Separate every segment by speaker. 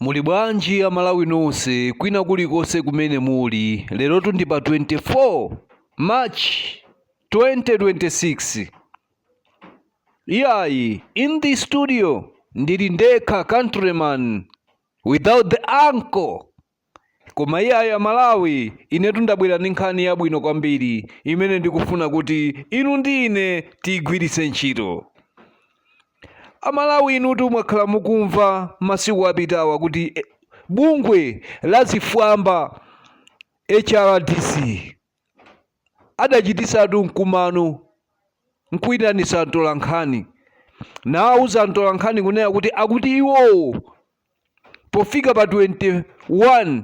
Speaker 1: Muli bwanji amalawi nonse kwina kulikonse kumene muli? Lerotu ndi pa 24 March 2026. Iyayi, in the studio ndili ndekha, countryman without the uncle. Koma iyayi amalawi, inetu ndabwera ndi nkhani yabwino kwambiri imene ndikufuna kuti inu ndi ine tiyigwiritse ntchito. Amalawi, inutu mwakhala mukumva masiku apitawa kuti bungwe la zifwamba HRDC adachitisatu mkumano nkuyitanisa mtolankhani, nawauza mtolankhani kunena kuti akuti iwowo pofika pa 21,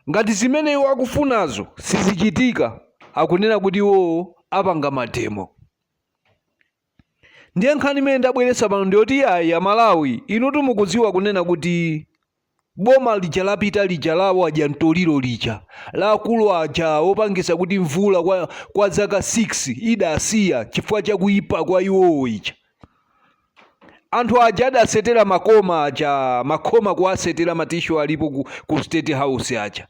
Speaker 1: ngati zimene iwo akufunazo sizichitika, akunena kuti iwowo apanga mademo. Ndiye nkhani imene ndabweretsa pano ndiyoti ayi amalawi, inutu mukudziwa kunena kuti boma lija lapita lija la wadya mtoliro lija, la akulu aja opangisa kuti mvula kwa zaka 6 idasiya chifukwa chakuipa kwa iwowo ija, anthu aja adasetera makoma aja, makhoma kuwasetera matishu alipo ku State House aja,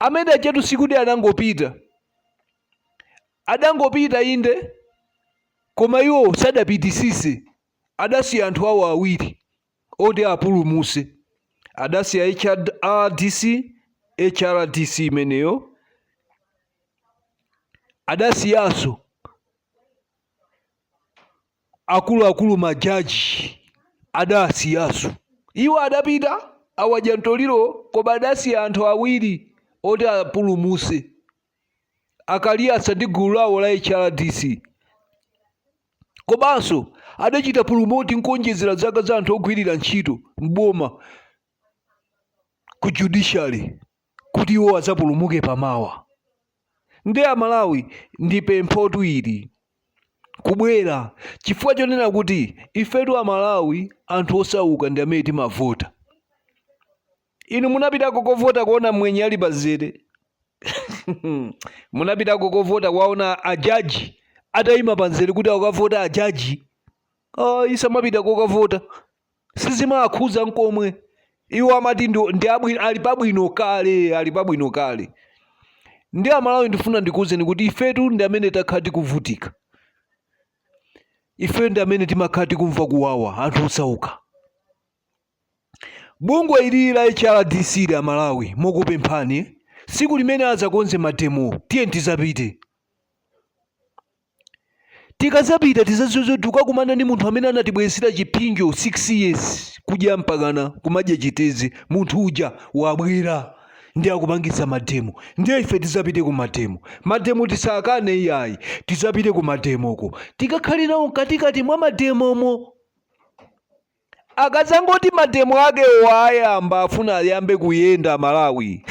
Speaker 1: amene ajatu sikuti anangopita, adangopita inde, koma iwo sadapitisise, adasiya anthu awo awiri oti apulumuse. Adasiya HRDC, HRDC imeneyo, adasiyanso akuluakulu majaji, adasiyanso. Iwo adapita awadya mtoliro, koma adasiya anthu awiri oti apulumuse, akaliyasa ndi gulu lawo la HRDC. Komanso adachita promote nkuonjezera zaka za anthu ogwirira ntchito m'boma ku judiciary kuti iwo adzapulumuke pamawa. Ndi amalawi, ndi pemphotu ili kubwera chifukwa chonena kuti ifetu amalawi, anthu osauka, ndi amene timavota. Inu munapitako kovota kuona mwenye ali pazere? Munapitako kovota kuwaona ajaji atayima pamzere kuti akavota ajaji? Ayi, samapita kokavota, sizimaakhuza nkomwe. Iwo amati ndi abwino, ali pabwino kale, ali pabwino kale. Ndi amalawi, ndifuna ndikuwuzeni kuti ifetu ndi amene takhala tikuvutika, ife ndi amene timakhala tikumva kuwawa, anthu osauka. Bungwe ili la HRDC la Malawi, mokupemphani, tsiku limene adzakonze mademo, tiye tizapite. Tikazapita tizadziwe tikakumana ndi munthu amene anatibweretsera chipsinjo 6 years, kudya mpakana kumadya chitedze. Munthu uja wabwera ndi akupangitsa mademo, ndiye ife tizapite ku mademo. Mademo tisakane iyayi, tizapite ku mademoko, tikakhale nawo mkatikati mwa mademomo. Akazangoti mademo akewo ayamba, afuna ayambe kuyenda, amalawi,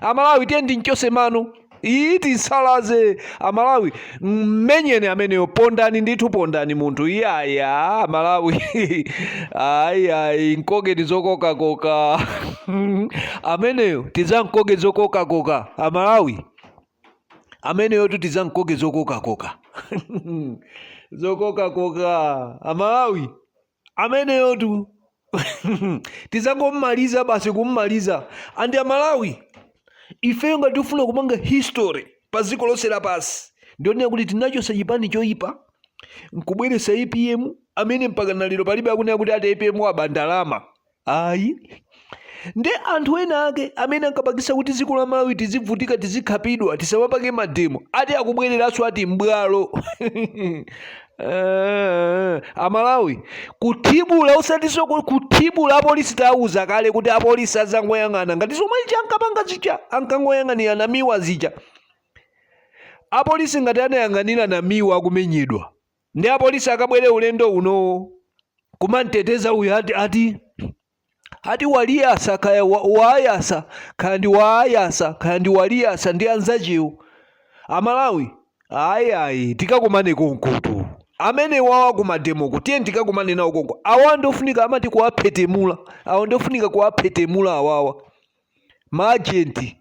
Speaker 1: amalawi, tiye ndinchose mano iyi, tisalaze amalawi, mmenyeni ameneyo, pondani ndithu, pondani munthu. Iyaya amalawi, ayi ayi, nkokeni zokokakoka ameneyo, tizamkoke zokokakoka amalawi ameneyo tu, tizamkoke zokokakoka, zokokakoka amalawi ameneyotu, tizangommaliza basi, kummaliza. Andi amalawi, ifeyo ngati tifuna kupanga history pa dziko lonse lapansi, ndionera kuti tinachosa chipani choyipa nkubweretsa APM, amene mpaka na lero palibe akunena kuti ati APM waba ndalama, ayi. Nde anthu ena ake amene ankapangisa kuti dziko la Malawi tizivutika, tizikhapidwa, tisamapange mademo, ati akubwereranso, ati mbwalo. Amalawi, kuthibula, usatinso kuthibula. Apolisi tawuza kale kuti apolisi azangoyang'ana ngati zomwe ija ankapanga zija, ankangoyang'anira Namiwa zija. Apolisi ngati anayang'anira Namiwa akumenyedwa, ndi apolisi akabwere ulendo uno kumamteteza uyu, ati waliyasa, kaya waayasa, kaya ndi waayasa, kaya ndi waliyasa ndi anzachewo. Amalawi, ayi ayi, tikakumane konkotu amene wawa kumademoko, tiye tikakumane nawo konko. Awa ndiofunika amati kuwaphetemula, awa ndiofunika kuwaphetemula awawa, maajenti,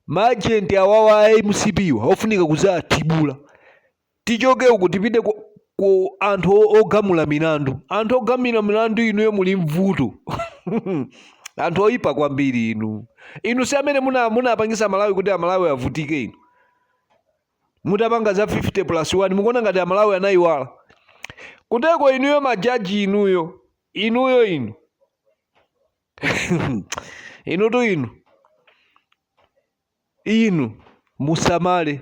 Speaker 1: maajenti awawa a MCP wa, ofunika kuzathibula. Tichoke uku tipite. Ku anthu ogamula milandu, anthu ogamula milandu inuyo muli mvuto, anthu oyipa kwambiri inu. Inu si amene munapangisa Malawi kuti Amalawi avutike inu mutapanga za 50 plus 1? Mukuona ngati Amalawi anayiwala kuteko? Inuyo majaji inuyo, inuyo inu, inutu inu, inu musamale.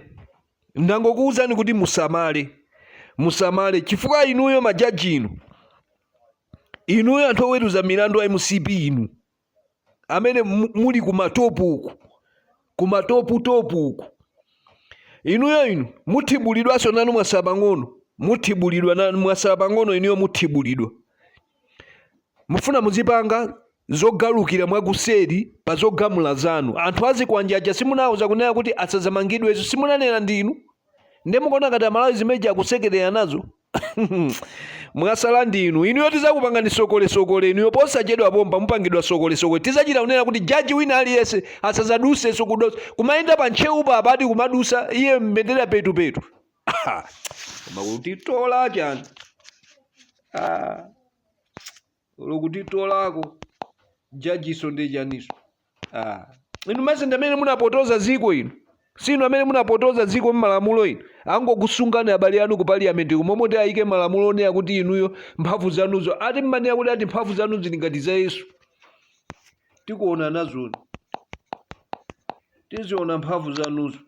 Speaker 1: Ndangokuwuzani kuti musamale, musamale, chifukwa inuyo majaji inu, inuyo anthu oweruza milandu a MCP inu amene muli kumatopu uku, kumatoputopu uku, inuyo inu muthibulidwanso nanu mwasala pang'ono, muthibulidwa nanu mwasala pang'ono. Inuyo muthibulidwa. Mufuna muzipanga zogalukira mwakuseri pa zogamula zanu. Anthu azikwanje aja simunawuza kunena kuti asazamangidwezo? Simunanena ndinu? Nde mukuona ngati Amalawi zimeji akusekerera nazo? Mwasala ndinu. Inuyo tizakupangani sokolesokole inuyo posachedwa pompa. Mupangidwa sokolesokole. Tizachita kunena kuti jaji wina aliyense asazadusenso kumayenda pa Ntcheu pa apati kumadusa iye mbendera petupetu. Koma kutitola chani? Ah, lokutitolako jajiso ndi chaniso? Ah. Inu mese ndi amene munapotoza dziko inu? Sinu amene munapotoza dziko mmalamulo inu? Angokusungani abale anu ku parliament kumomwe ti ayike malamulo onena kuti inuyo mphamvu zanuzo, ati mmanena kuti ati mphamvu zanu zili ngati za Yesu. Tikuona nazoni, tiziona mphamvu zanuzo.